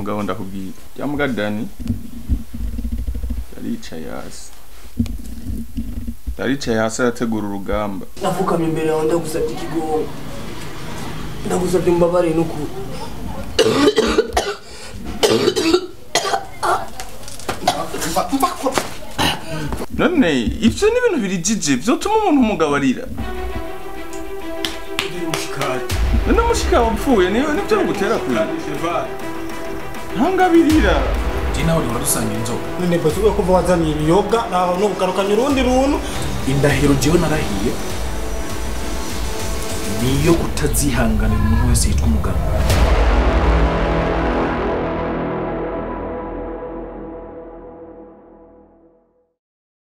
Mugabo ndakubwiye rya mbwa Dani yaricaye hasi, yaricaye hasi arategura urugamba. Nafukamye imbere yawe ndagusabye ikigongo, ndagusabye mbabare n'ukuri. None ivyo ni ibintu birijije vyotuma umuntu umugabo arira. None mushika wapfuye niyo nivyo bigutera kurira. Ntangabirira. Je nawe duhora dusangira inzoga. None bosi we kuva wazaniye ibiyoga naho no kugarukanya urundi runtu. Indahiro jewe narahiye niyo kutazihanganira umuntu wese yitwa umuganga.